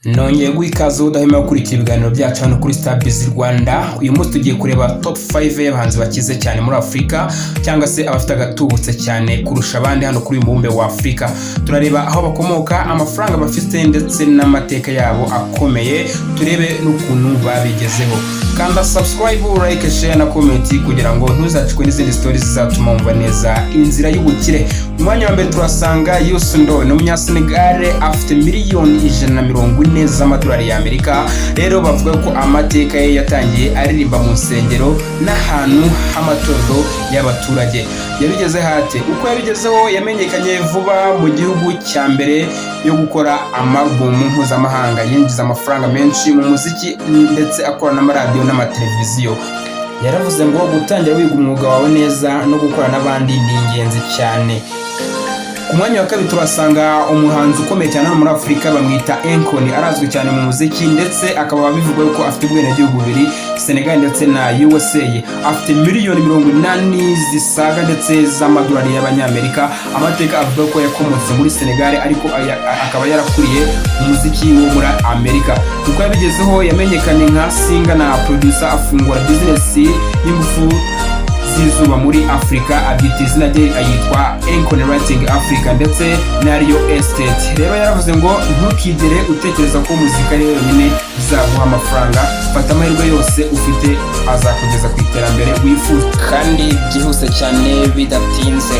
Nongeye guha ikaze udahwema gukurikira ibiganiro byacu hano kuri Star Biz Rwanda. Uyu munsi tugiye kureba top 5 y'abahanzi bakize cyane muri Afurika, cyangwa se abafite agatubutse cyane kurusha abandi hano kuri uyu mubumbe wa Afurika. Turareba aho bakomoka, amafaranga bafite ndetse n'amateka yabo akomeye, turebe n'ukuntu babigezeho. Kanda subscribe, like, share na comment kugira ngo ntuzacikwe n'izindi stories zizatuma wumva neza inzira y'ubukire. Mu mwanya wa mbere turasanga Youssou N'Dour, ni umunyasenegal, afite miliyoni 140 z'amadolari y'Amerika. Rero bavuga ko amateka ye yatangiye aririmba mu nsengero n'ahantu h'amatorero y'abaturage. Yabigezeho ate? Uko yabigezeho, yamenyekanye vuba mu gihugu cya mbere yo gukora amarubumu mpuzamahanga yinjiza amafaranga menshi mu muziki, ndetse akora n'amaradiyo n'amateleviziyo. Yaravuze ngo gutangira wiga umwuga wawe neza no gukora n'abandi ni ingenzi cyane. Ku mwanya wa kabiri turasanga umuhanzi ukomeye cyane hano muri Afurika, bamwita Akon. Arazwi cyane mu muziki, ndetse akaba bivugwa ko afite ubwenegihugu bubiri, Senegal ndetse na USA. Afite miliyoni 80 zisaga ndetse z'amadolari y'abanyamerika. Amateka avuga ko yakomotse muri Senegal, ariko akaba yarakuriye umuziki wo muri Amerika. Uko yabigezeho, yamenyekanye nka singer na producer, afungura business y'ingufu z'izuba muri Afurika, abyita izina rye, ayitwa Akon Lighting Africa ndetse na Real Estate. Rero yaravuze ngo ntukigere utekereza ko muzika ari yonyine izaguha amafaranga, fata amahirwe yose ufite, azakugeza ku iterambere wifuza kandi byihuse cyane bidatinze.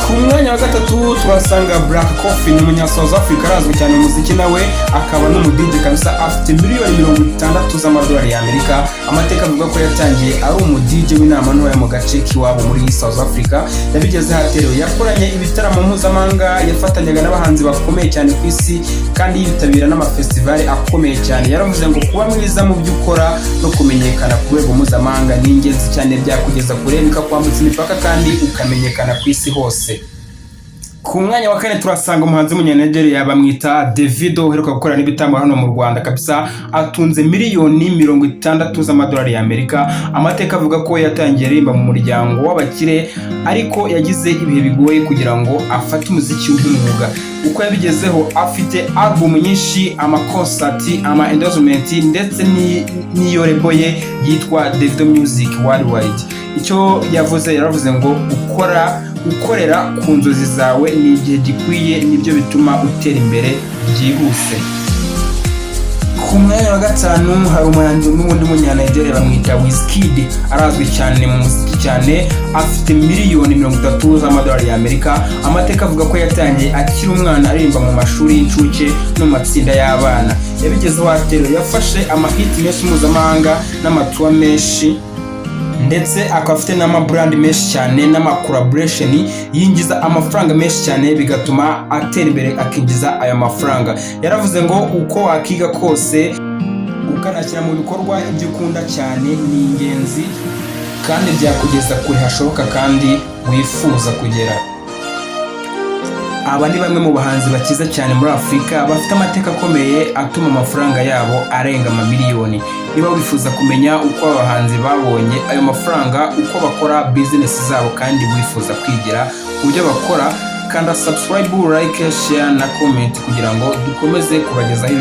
Ku mwanya wa gatatu turasanga Black Coffee, ni umunya South Africa, arazwi cyane mu muziki, nawe akaba n'umu DJ kabisa. Afite miliyoni 60 z'amadolari y'Amerika. Amateka avuga ko yatangiye ari umu DJ w'inama ntoya mu gace k'iwabo muri South Africa. Yabigezeho aterewe, yakoranye ibitaramo mpuzamahanga, yafatanyaga n'abahanzi bakomeye cyane ku isi kandi yitabira n'amafestivali akomeye cyane. Yaravuze ngo kuba mwiza mu byo ukora no kumenyekana ku rwego mpuzamahanga ni ingenzi cyane, byakugeza kure, bikakwambutsa imipaka kandi ukamenyekana ku isi hose. Ku mwanya wa kane turasanga umuhanzi w'umunyanigeriya bamwita Davido, uheruka gukora n'ibitambo hano mu Rwanda kabisa. Atunze miliyoni 60 z'amadolari y'Amerika. Amateka avuga ko yatangiye aririmba mu muryango w'abakire, ariko yagize ibihe bigoye kugira ngo afate umuziki nk'umwuga. Uko yabigezeho, afite album nyinshi, amakonsati, ama endorsement ndetse n'iyo label ye yitwa Davido Music Worldwide. Icyo yavuze, yaravuze ngo ukora ukorera ku nzozi zawe ni igihe gikwiye, nibyo bituma utera imbere byihuse. Ku mwanya wa gatanu hari umuhanzi n'ubundi w'umunyanigeriya bamwita Wizkid, arazwi cyane mu muziki cyane. Afite miliyoni 30 z'amadolari y'Amerika. Amateka avuga ko yatangiye akiri umwana aririmba mu mashuri y'incuke no mu matsinda y'abana. Yabigezeho ateruye, yafashe amahiti menshi mpuzamahanga n'ama tour menshi, ndetse akaba afite n'ama brand menshi cyane n'ama collaboration yinjiza amafaranga menshi cyane, bigatuma atera imbere akinjiza aya mafaranga. Yaravuze ngo uko wakiga kose ukanashyira mu bikorwa ibyo ukunda cyane ni ingenzi kandi byakugeza kure hashoboka kandi wifuza kugera. Aba ni bamwe mu bahanzi bakize cyane muri Afurika, bafite amateka akomeye atuma amafaranga yabo arenga amamiliyoni. Niba wifuza kumenya uko aba bahanzi babonye ayo mafaranga, uko bakora bizinesi zabo, kandi wifuza kwigira ku byo bakora, kanda subscribe, like, share na comment kugira ngo dukomeze kubagezaho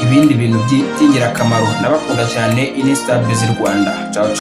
ibindi bintu by'ingirakamaro. Ndabakunda cyane. Ini Star Biz Rwanda. Ciao.